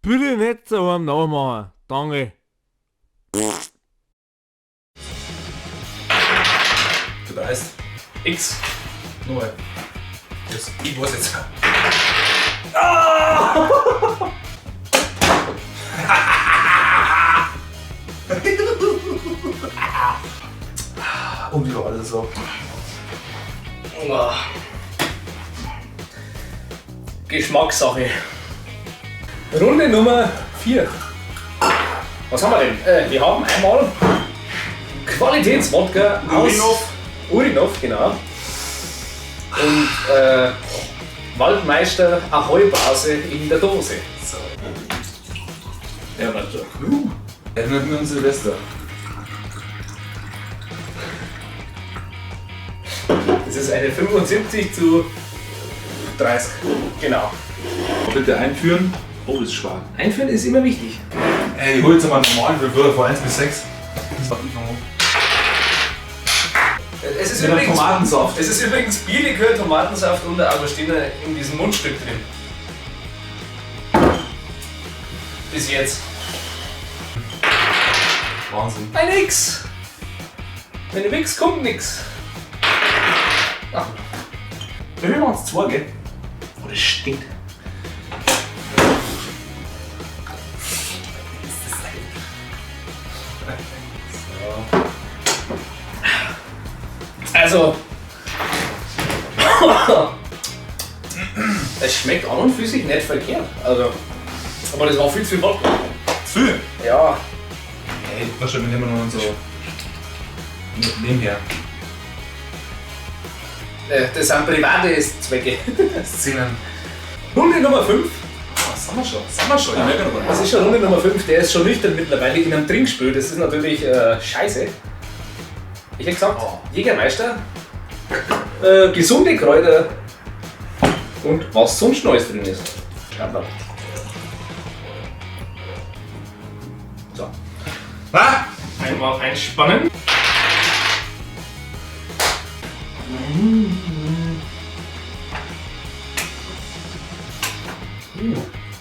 Bitte nicht daheim nachmachen. Danke. Du dreist. X. Nochmal. Das, ich weiß jetzt. Ah! Und wie war alles so? Oh. Geschmackssache. Runde Nummer 4. Was haben wir denn? Wir haben einmal Qualitätswodka aus Urinov. Urinov, genau. Und Waldmeister Ahoi Brause in der Dose. So. Ja, warte schon. Erinnert mich an Silvester. Das ist eine 75 zu 30. Genau. Bitte einführen. Oh, ist schwer. Einführen ist immer wichtig. Ey, ich hol jetzt mal einen normalen Würfel von 1 bis 6. Es ist Mit einem übrigens, Tomatensaft. es ist übrigens Bierlikör, Tomatensaft und der Augustiner in diesem Mundstück drin. Bis jetzt. Wahnsinn. Ein X! Wenn du X kommt nix. Ach, Wie viel waren's? 2, gell? oh, das stinkt. Also, es schmeckt an und für sich nicht verkehrt. Also, aber das war viel zu viel Wodka. Zu viel? Ja, Ey, wahrscheinlich nehmen wir noch so. Nebenher. das sind private Zwecke. Szenen. Runde Nummer 5. Ah, sind wir schon. Sind wir schon. Ich merke noch Das ist schon Runde Nummer 5, der ist schon nüchtern mittlerweile in einem Trinkspiel. Das ist natürlich scheiße. Ich hätte gesagt, Oh. Jägermeister, gesunde Kräuter und was sonst Neues drin ist. Schaut mal. So, Ah! einmal einspannen.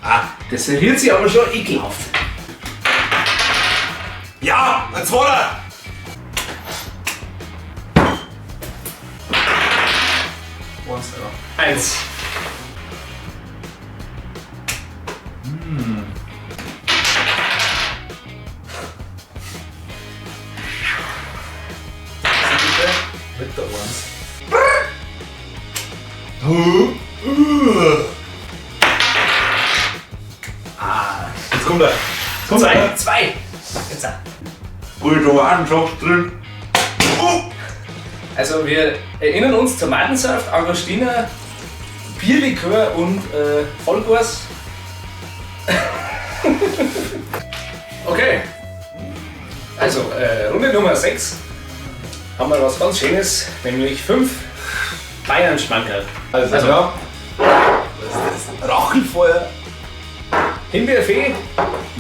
Ah! Das rührt sich aber schon ekelhaft. Ja! Ein zweiter! Eins, ja. Eins. Mit der Eins. Ah, jetzt kommt er. Jetzt kommt Zwei. er. Zwei. Jetzt. Ui, Tomatensaft drin. Oh! Also wir erinnern uns Tomatensaft, Augustiner, Bierlikör und Vollgas. Okay. Also, Runde Nummer 6 haben wir was ganz Schönes, nämlich 5 Bayern-Schmankerl. Also, Also. ja. Was ist das? Rachelfeuer. Himbeerfee,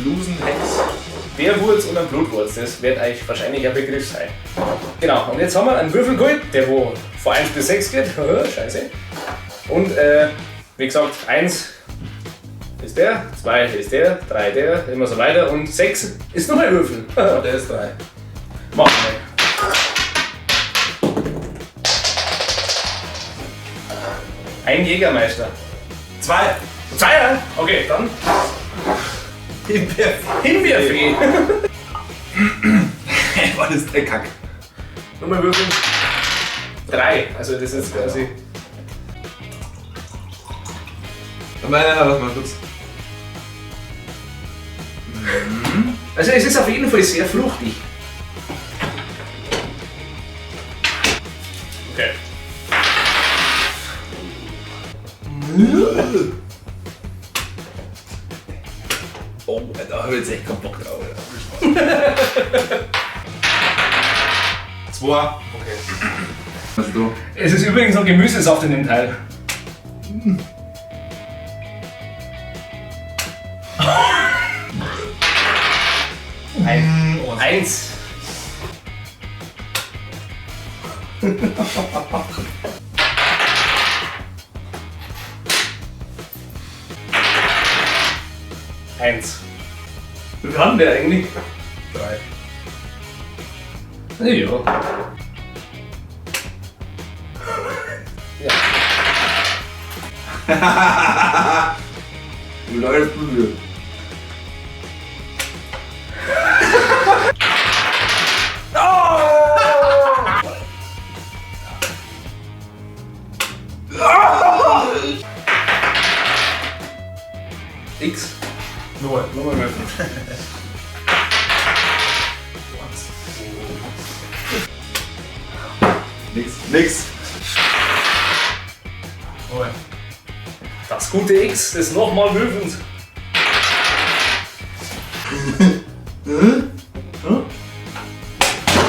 Lusenhex. Bärwurz und ein Blutwurz, das wird euch wahrscheinlich ein Begriff sein. Genau, und jetzt haben wir einen Würfel geholt, der wo von 1 bis 6 geht. Scheiße. Und wie gesagt, 1 ist der, 2 ist der, 3 der, immer so weiter und 6 ist noch ein Würfel. Der ist 3. Machen wir. Ein Jägermeister. 2. Zweier? Okay, dann Himbeerfee. Himbeerfee. War das der Kack. Nochmal würfeln. 3. Also das ist quasi. Nein, nein, nein, lass mal kurz. Also es ist auf jeden Fall sehr fruchtig. Okay. Oh, da habe ich jetzt echt keinen Bock drauf. Alter. 2. Okay. Also du. Es ist übrigens noch Gemüsesaft in dem Teil. Eins. 1. Wie viel haben wir eigentlich? 3. Ja. Ja. Du läufst mit mir. X. Nochmal. Nochmal würfeln. Nix. Nix. Nochmal. Das gute X des nochmal Würfelns.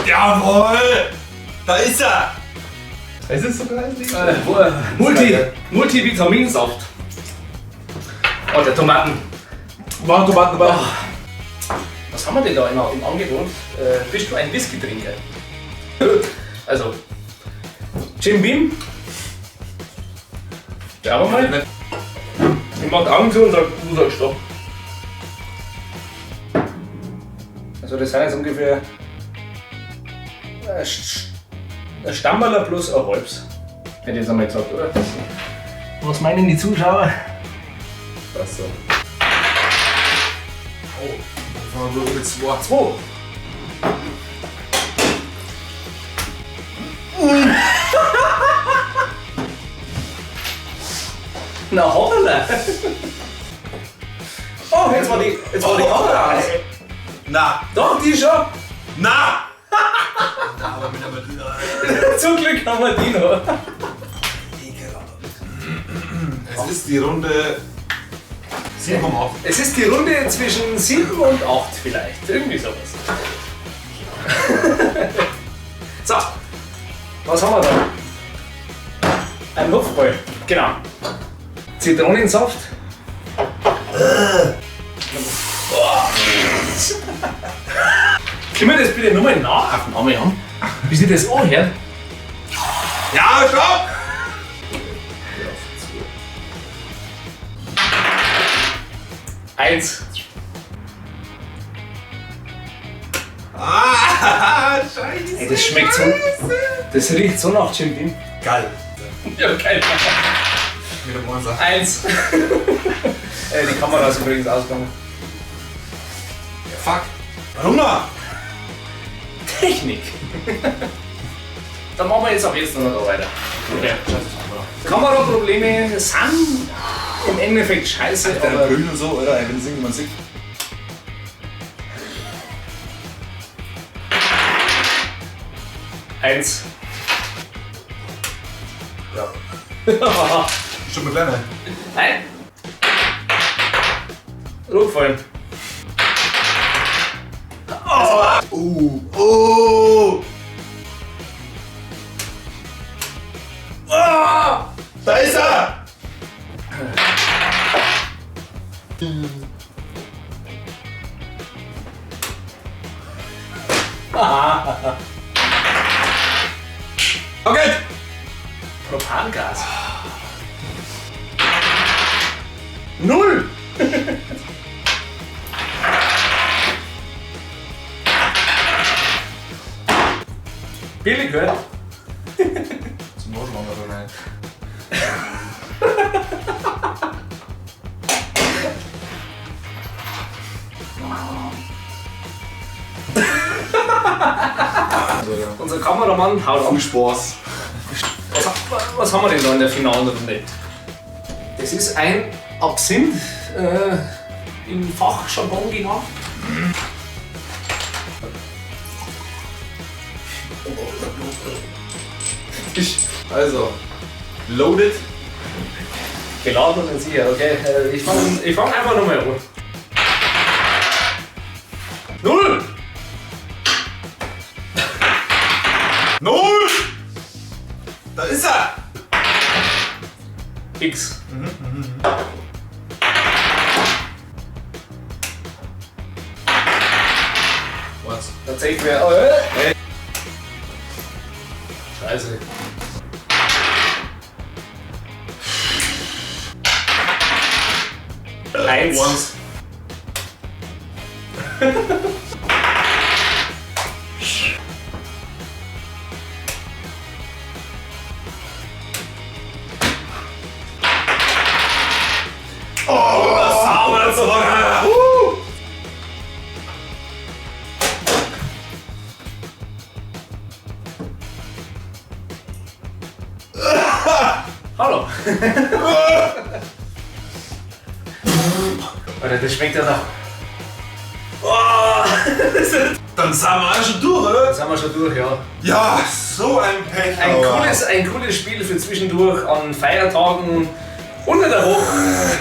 Jawohl! Da ist er! Es ist sogar ein Multivitaminsaft. Oh, der Tomaten. Mach Tomaten, Tomaten. Was haben wir denn da im Angebot? Bist du ein Whisky-Trinker? Also, Jim Beam. Ja, aber mal. Ich mach die Augen zu und sag, du sagst Stopp. Also, das sind jetzt ungefähr ein Stammerler plus ein halbes. Hätte ich jetzt einmal gesagt, oder? Was meinen die Zuschauer? Das so. Oh, dann fangen wir mit 2. 2. Na hoppala! Oh, jetzt war die Kamera aus. Na! Doch, die schon. Na! Aber mit der Martina. Zum Glück haben wir die noch. Es ist die Runde 7,8. Es ist die Runde zwischen 7 und 8 vielleicht. Irgendwie sowas. So, was haben wir da? Ein Hupfball. Genau. Zitronensaft. Können wir das bitte nur mal Nachaufnahme haben? Wie sich das anhört? Ja, stopp! 1. Ah, scheiße. Ey, das schmeckt so. Das riecht so nach Jim Beam. Geil. Ja, geil. Mit dem Monster. 1. Die Kamera ist übrigens ausgegangen. Ja, fuck. Warum noch? Technik. Dann machen wir jetzt ab jetzt noch da weiter. Okay. Kameraprobleme sind im Endeffekt scheiße, Der aber Grün und so, oder? Wenn es irgendjemand sieht. 1. Ja. Schon mal kleiner. Nein. Rückfallen. Oh. Oh. Ah! Da ist er! Okay. Propangas. 0! Billig, gell? Zum Notschlag oder nein? Unser Kameramann haut ab. Viel Spaß. Was haben wir denn da in der finalen Runde? Das ist ein Absinth, im Fachjargon genannt. Also, loaded. Geladen und sicher, okay. Ich fang einfach nochmal an. 0! 0! Da ist er! X. Was? Da zeigt mir. Oh, hey. Scheiße. 1. Eins. Hallo. Alter, das schmeckt ja nach. Oh, Dann sind wir auch schon durch, oder? das haben wir schon durch, ja. Ja, so ein Pech. Ein aber. cooles Spiel für zwischendurch an Feiertagen, unter der Woche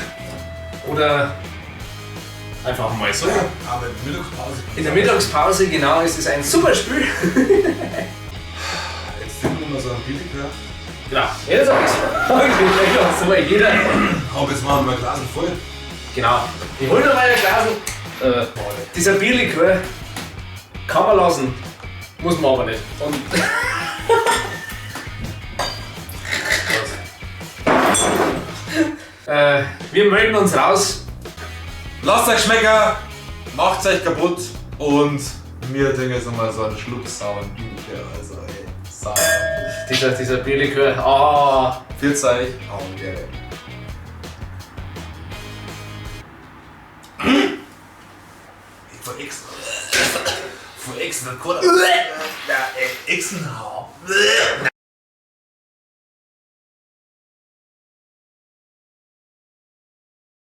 oder einfach mal so. Aber in der Mittagspause. In der Mittagspause, genau, ist es ein super Spiel. Jetzt trinken wir mal so ein Bierlikör. Genau, jeder sagt es. So, jeder. Aber jetzt machen wir ein Glas voll. Genau. Ich hol noch mal ein Glas. Dieser Bierlikör kann man lassen, muss man aber nicht. Und wir melden uns raus. Lasst euch schmecken, macht euch kaputt und wir trinken jetzt nochmal so einen Schluck sauren Bierlikör. Also, ey, sauer. Dieser Bierlikör, ah. Viel Zeug, Auge. Vor Exen. Vor Exen, Cola. Ja, ey, Exen.